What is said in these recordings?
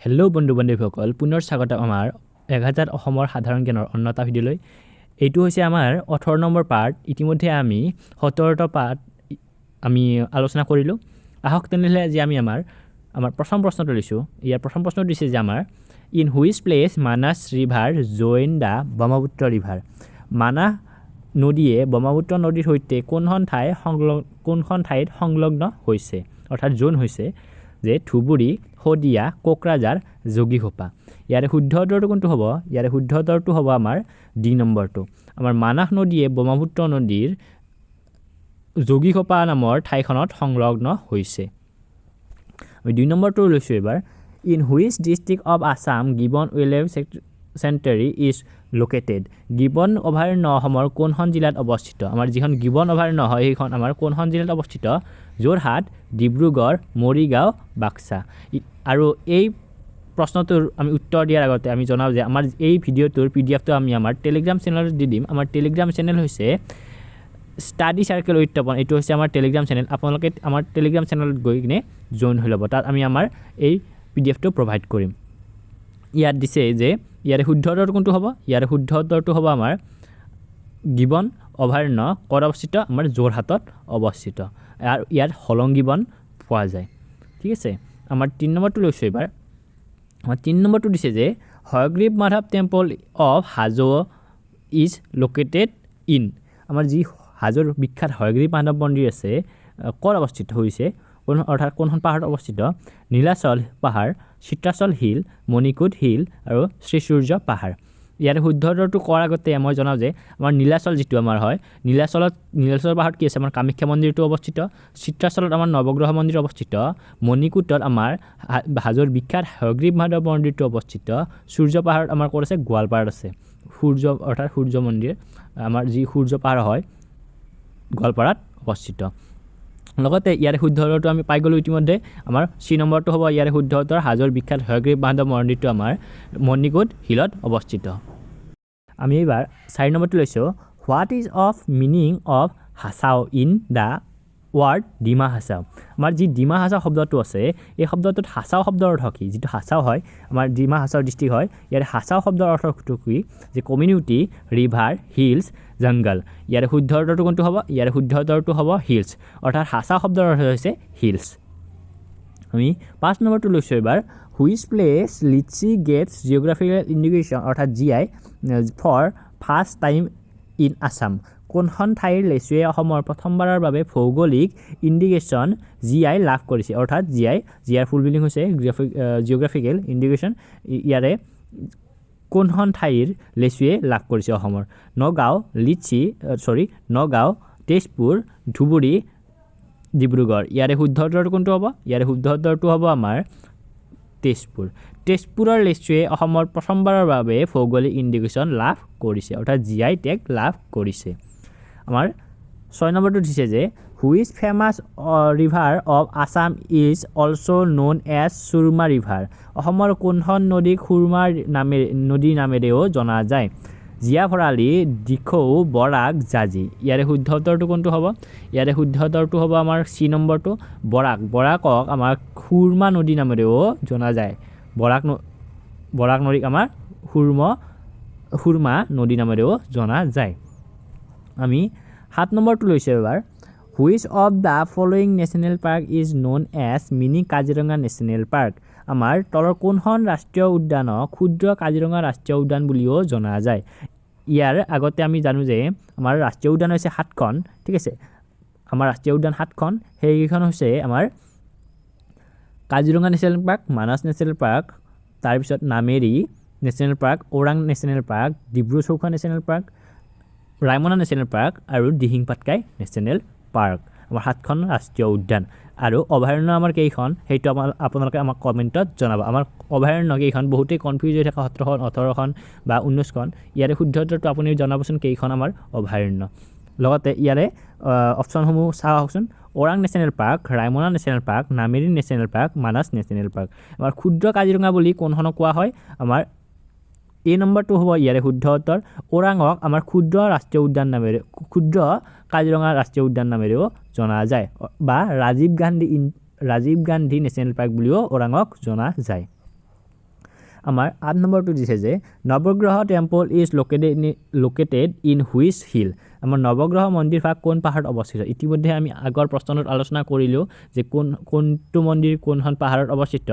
Hello' বন্ধু বান্ধৱীসকল, পুনৰ স্বাগতম আমাৰ 1000 অসমৰ সাধাৰণ জ্ঞানৰ অন্য এটা ভিডিঅ'লৈ। এইটো হৈছে আমাৰ 18 নম্বৰ পাৰ্ট। ইতিমধ্যে আমি 17টা পাৰ্ট আমি আলোচনা কৰিলোঁ। আহক তেনেহ'লে আজি আমি আমাৰ প্ৰথম প্ৰশ্নটো লৈছোঁ। ইয়াৰ প্ৰথম প্ৰশ্নটো দিছে যে আমাৰ in which place Manas river join the Brahmaputra river? Manas নদীয়ে ব্ৰহ্মপুত্ৰ নদীৰ সৈতে কোনখন ঠাইত সংলগ্ন হৈছে, অৰ্থাৎ জইন হৈছে যে ধুবুৰী, শদিয়া, কোকৰাঝাৰ, যোগীঘোপা? ইয়াৰে শুদ্ধ উত্তৰটো কোনটো হ'ব? ইয়াৰে শুদ্ধ উত্তৰটো হ'ব আমাৰ ডি নম্বৰটো। আমাৰ মানাহ নদীয়ে ব্ৰহ্মপুত্ৰ নদীৰ যোগীঘোপা নামৰ ঠাইখনত সংলগ্ন হৈছে। আমি 2 নম্বৰটো লৈছোঁ এইবাৰ। In which district of Assam Gibbon Wildlife Sanctuary is located? Gibbon অভয়াৰণ্য অসমৰ কোনখন জিলাত অৱস্থিত? আমাৰ যিখন গিবন অভয়াৰণ্য হয়, সেইখন আমাৰ কোনখন জিলাত অৱস্থিত? যোৰহাট, ডিব্ৰুগড়, মৰিগাঁও, বাক্সা। আৰু এই প্ৰশ্নটোৰ আমি উত্তৰ দিয়াৰ আগতে আমি জনাওঁ যে আমাৰ এই ভিডিঅ'টোৰ পিডিএফটো আমি আমাৰ টেলিগ্ৰাম চেনেলত দি দিম। আমাৰ টেলিগ্ৰাম চেনেল হৈছে ষ্টাডি চাৰ্কেল উইথ তপন। এইটো হৈছে আমাৰ টেলিগ্ৰাম চেনেল। আপোনালোকে আমাৰ টেলিগ্ৰাম চেনেলত গৈ কিনে জইন হৈ ল'ব। তাত আমি আমাৰ এই পিডিএফটো প্ৰভাইড কৰিম। ইয়াত দিছে যে ইয়াৰে শুদ্ধ উত্তৰটো কোনটো হ'ব? ইয়াৰে শুদ্ধ উত্তৰটো হ'ব আমাৰ গিবন অভয়াৰণ্য ক'ত অৱস্থিত? আমাৰ যোৰহাটত অৱস্থিত আৰু ইয়াত হলং গিবন পোৱা যায়। ঠিক আছে, আমাৰ 3 নম্বৰটো লৈছোঁ এইবাৰ। আমাৰ 3 নম্বৰটো দিছে যে Hayagriva Madhava temple of Hajo is located in। আমাৰ যি হাজোৰ বিখ্যাত হয়গ্ৰীৱ মাধৱ মন্দিৰ আছে, ক'ত অৱস্থিত হৈছে, অৰ্থাৎ কোনখন পাহাৰত অৱস্থিত? নীলাচল পাহাৰ, চিত্ৰাচল হিল, মণিকূট হিল আৰু শ্ৰীসূৰ্য পাহাৰ। ইয়াৰে শুদ্ধ উত্তৰটো কোৱাৰ আগতে মই জনাওঁ যে আমাৰ নীলাচল যিটো আমাৰ হয়, নীলাচল পাহাৰত কি আছে? আমাৰ কামাখ্যা মন্দিৰটো অৱস্থিত। চিত্ৰাচলত আমাৰ নৱগ্ৰহ মন্দিৰ অৱস্থিত। মণিকূটত আমাৰ হাজোৰ বিখ্যাত হয়গ্ৰীৱ মাধৱ মন্দিৰটো অৱস্থিত। সূৰ্য পাহাৰত আমাৰ ক'ত আছে? গোৱালপাৰাত আছে। সূৰ্য অৰ্থাৎ সূৰ্য মন্দিৰ, আমাৰ যি সূৰ্য পাহাৰ হয়, গোৱালপাৰাত অৱস্থিত। লগতে ইয়াৰে শুদ্ধ উত্তৰটো আমি পাই গ'লোঁ ইতিমধ্যে। আমাৰ চি নম্বৰটো হ'ব ইয়াৰে শুদ্ধ উত্তৰ। হাজোৰ বিখ্যাত হয়গ্ৰীৱ মাধৱ মন্দিৰটো আমাৰ মণিকূট হিলত অৱস্থিত। আমি এইবাৰ 4 নম্বৰটো লৈছোঁ। What is of meaning of Hachao in the word Dima Hasao? আমাৰ যি ডিমা হাছাও শব্দটো আছে, এই শব্দটোত হাছাও শব্দৰ অৰ্থ কি? যিটো হাছাও হয়, আমাৰ ডিমা হাছাও ডিষ্ট্ৰিক্ট হয়, ইয়াৰে হাছাও শব্দৰ অৰ্থটো কি? যে কমিউনিটি, ৰিভাৰ, হিলছ, জংগল। ইয়াৰে শুদ্ধ উত্তৰটো কোনটো হ'ব? ইয়াৰে শুদ্ধ উত্তৰটো হ'ব হিলছ, অৰ্থাৎ হাছাও শব্দৰ অৰ্থ হৈছে হিলছ। আমি 5 নম্বৰটো লৈছোঁ এইবাৰ। Which place litchi gets geographical indication, অৰ্থাৎ GI, for first time in Assam? কোনখন ঠাইৰ লেচুৱে অসমৰ প্ৰথমবাৰৰ বাবে ভৌগোলিক ইণ্ডিকেশ্যন জিআই লাভ কৰিছে? অৰ্থাৎ জিআই, জিআইৰ ফুল মিনিং হৈছে জিঅ'গ্ৰাফিকেল ইণ্ডিকেশ্যন। ইয়াৰে কোনখন ঠাইৰ লেচুৱে লাভ কৰিছে অসমৰ? নগাঁও, লিচি, ছৰি, নগাঁও, তেজপুৰ, ধুবুৰী, ডিব্ৰুগড়। ইয়াৰে শুদ্ধ উত্তৰটো কোনটো হ'ব? ইয়াৰে শুদ্ধ উত্তৰটো হ'ব আমাৰ তেজপুৰ। তেজপুৰৰ লেচুৱে অসমৰ প্ৰথমবাৰৰ বাবে ভৌগোলিক ইণ্ডিকেশ্যন লাভ কৰিছে, অৰ্থাৎ জিআই টেগ লাভ কৰিছে। আমাৰ 6 নম্বৰটো দিছে যে which famous river of Assam is also known as Surma river? অসমৰ কোনখন নদীক সুৰমা নদী নামেৰেও জনা যায়? জীয়া ভৰালী, দিখৌ, বৰাক, জাঁজী। ইয়াৰে শুদ্ধ উত্তৰটো কোনটো হ'ব? ইয়াৰে শুদ্ধ উত্তৰটো হ'ব আমাৰ চি নম্বৰটো, বৰাক। বৰাকক আমাৰ সুৰমা নদী নামেৰেও জনা যায়। বৰাক নদীক আমাৰ সুৰমা নদী নামেৰেও জনা যায়। আমি 7 নম্বৰটো লৈছোঁ এবাৰ। Which of the following national park is known as mini Kaziranga National Park? আমাৰ তলৰ কোনখন ৰাষ্ট্ৰীয় উদ্যানক ক্ষুদ্ৰ কাজিৰঙা ৰাষ্ট্ৰীয় উদ্যান বুলিও জনা যায়? ইয়াৰ আগতে আমি জানো যে আমাৰ ৰাষ্ট্ৰীয় উদ্যান হৈছে 7খন। ঠিক আছে, আমাৰ ৰাষ্ট্ৰীয় উদ্যান 7খন। সেইকেইখন হৈছে আমাৰ Kaziranga national park, Manas national park, তাৰপিছত Nameri national park, Orang national park, Dibru Saikhowa national park, Raimona national park আৰু দিহিং পাটকাই নেশ্যনেল পাৰ্ক। আমাৰ 7খন ৰাষ্ট্ৰীয় উদ্যান। আৰু অভয়াৰণ্য আমাৰ কেইখন, সেইটো আপোনালোকে আমাক কমেণ্টত জনাব। আমাৰ অভয়াৰণ্য কেইখন, বহুতেই কনফিউজ হৈ থাকে, 17খন, 18খন বা 19খন। ইয়াৰে শুদ্ধ উত্তৰটো আপুনি জনাবচোন, কেইখন আমাৰ অভয়াৰণ্য। লগতে ইয়াৰে অপশ্যনসমূহ চাওকচোন। Orang national park, Raimona national park, Nameri national park, Manas national park. আমাৰ ক্ষুদ্ৰ কাজিৰঙা বুলি কোনখনক কোৱা হয়? আমাৰ এই নম্বৰটো হ'ব ইয়াৰে শুদ্ধ উত্তৰ। ওৰাঙক আমাৰ ক্ষুদ্ৰ ৰাষ্ট্ৰীয় উদ্যান নামেৰে, ক্ষুদ্ৰ কাজিৰঙা ৰাষ্ট্ৰীয় উদ্যান নামেৰেও জনা যায় বা ৰাজীৱ গান্ধী নেশ্যনেল পাৰ্ক বুলিও ওৰাঙক জনা যায়। আমাৰ 8 নম্বৰটো দিছে যে Navagraha temple is located in which hill? আমাৰ নৱগ্ৰহ মন্দিৰভাগ কোন পাহাৰত অৱস্থিত? ইতিমধ্যে আমি আগৰ প্ৰশ্নটোত আলোচনা কৰিলোঁ যে কোনটো মন্দিৰ কোনখন পাহাৰত অৱস্থিত।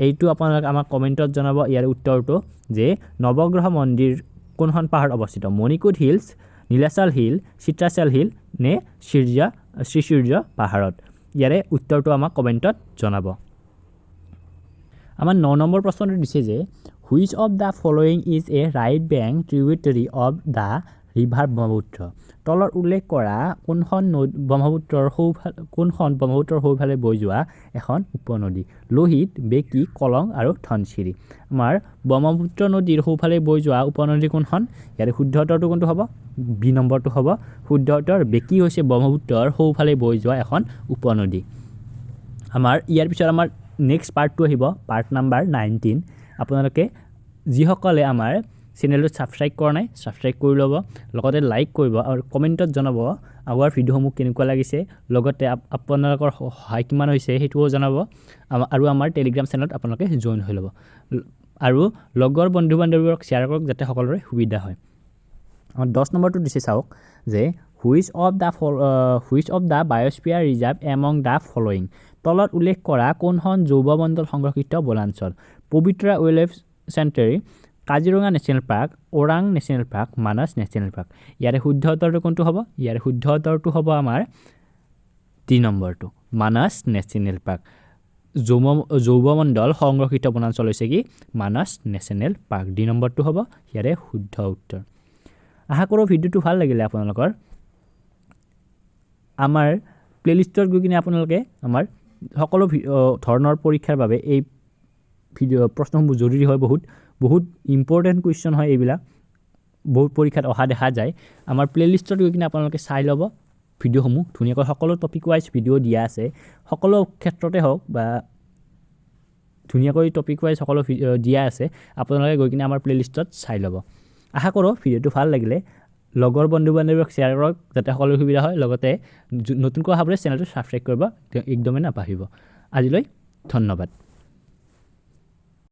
এইটো আপোনালোকে আমাক কমেণ্টত জনাব ইয়াৰ উত্তৰটো যে নৱগ্ৰহ মন্দিৰ কোনখন পাহাৰত অৱস্থিত? Manikut hills, Nilachal hill, Chitrachal hill নে শ্ৰীসূৰ্য পাহাৰত? ইয়াৰে উত্তৰটো আমাক কমেণ্টত জনাব। আমাৰ 9 নম্বৰ প্ৰশ্নটো দিছে যে which of the following is a right bank tributary of the river Brahmaputra? তলত উল্লেখ কৰা কোনখন ব্ৰহ্মপুত্ৰৰ সোঁফালে, কোনখন ব্ৰহ্মপুত্ৰৰ সোঁফালে বৈ যোৱা এখন উপনদী? লোহিত, বেকী, কলং আৰু ধনশিৰি। আমাৰ ব্ৰহ্মপুত্ৰ নদীৰ সোঁফালে বৈ যোৱা উপনদী কোনখন? ইয়াৰে শুদ্ধ উত্তৰটো কোনটো হ'ব? বি নম্বৰটো হ'ব শুদ্ধ উত্তৰ। বেকী হৈছে ব্ৰহ্মপুত্ৰৰ সোঁফালে বৈ যোৱা এখন উপনদী। আমাৰ ইয়াৰ পিছত আমাৰ নেক্সট পাৰ্টটো আহিব, পাৰ্ট নাম্বাৰ 19। আপোনালোকে যিসকলে আমাৰ চেনেলটো ছাবস্ক্ৰাইব কৰা নাই, ছাবস্ক্ৰাইব কৰি ল'ব, লগতে লাইক কৰিব আৰু কমেণ্টত জনাব আগৰ ভিডিঅ'সমূহ কেনেকুৱা লাগিছে, লগতে আপোনালোকৰ সহায় কিমান হৈছে সেইটোও জনাব। আৰু আমাৰ টেলিগ্ৰাম চেনেলত আপোনালোকে জইন হৈ ল'ব আৰু লগৰ বন্ধু বান্ধৱীবোৰক শ্বেয়াৰ কৰক যাতে সকলোৰে সুবিধা হয়। আমাৰ 10 নম্বৰটো দিছে চাওক যে which of the biosphere reserve among the following? তলত উল্লেখ কৰা কোনখন জৈৱমণ্ডল সংৰক্ষিত বনাঞ্চল? Pobitora wildlife sanctuary, Kaziranga national park, Orang national park, Manas national park. ইয়াৰে শুদ্ধ উত্তৰটো কোনটো হ'ব? ইয়াৰে শুদ্ধ উত্তৰটো হ'ব আমাৰ 3 নম্বৰটো, মানাছ নেশ্যনেল পাৰ্ক। জৈৱমণ্ডল সংৰক্ষিত বনাঞ্চল হৈছে কি? Manas national park. 2 নম্বৰটো হ'ব ইয়াৰে শুদ্ধ উত্তৰ। আশা কৰোঁ ভিডিঅ'টো ভাল লাগিলে আপোনালোকৰ। আমাৰ প্লে'লিষ্টত গৈ কিনে আপোনালোকে আমাৰ সকলো ধৰণৰ পৰীক্ষাৰ বাবে এই ভিডিঅ' প্ৰশ্নসমূহ জৰুৰী হয়, বহুত বহুত ইম্পৰ্টেণ্ট কুৱেশ্যন হয় এইবিলাক, বহুত পৰীক্ষাত অহা দেখা যায়। আমাৰ প্লে'লিষ্টত গৈ কিনে আপোনালোকে চাই ল'ব ভিডিঅ'সমূহ ধুনীয়াকৈ, সকলো টপিক ৱাইজ ভিডিঅ' দিয়া আছে, সকলো ক্ষেত্ৰতে হওক বা ধুনীয়াকৈ টপিক ৱাইজ সকলো দিয়া আছে। আপোনালোকে গৈ কিনে আমাৰ প্লে'লিষ্টত চাই ল'ব। আশা কৰোঁ ভিডিঅ'টো ভাল লাগিলে। লগৰ বন্ধু বান্ধৱীক শ্বেয়াৰ কৰক যাতে সকলোৰে সুবিধা হয়। লগতে নতুনকৈ অহাবোৰে চেনেলটো ছাবস্ক্ৰাইব কৰিব একদমেই নাপাহৰিব। আজিলৈ ধন্যবাদ।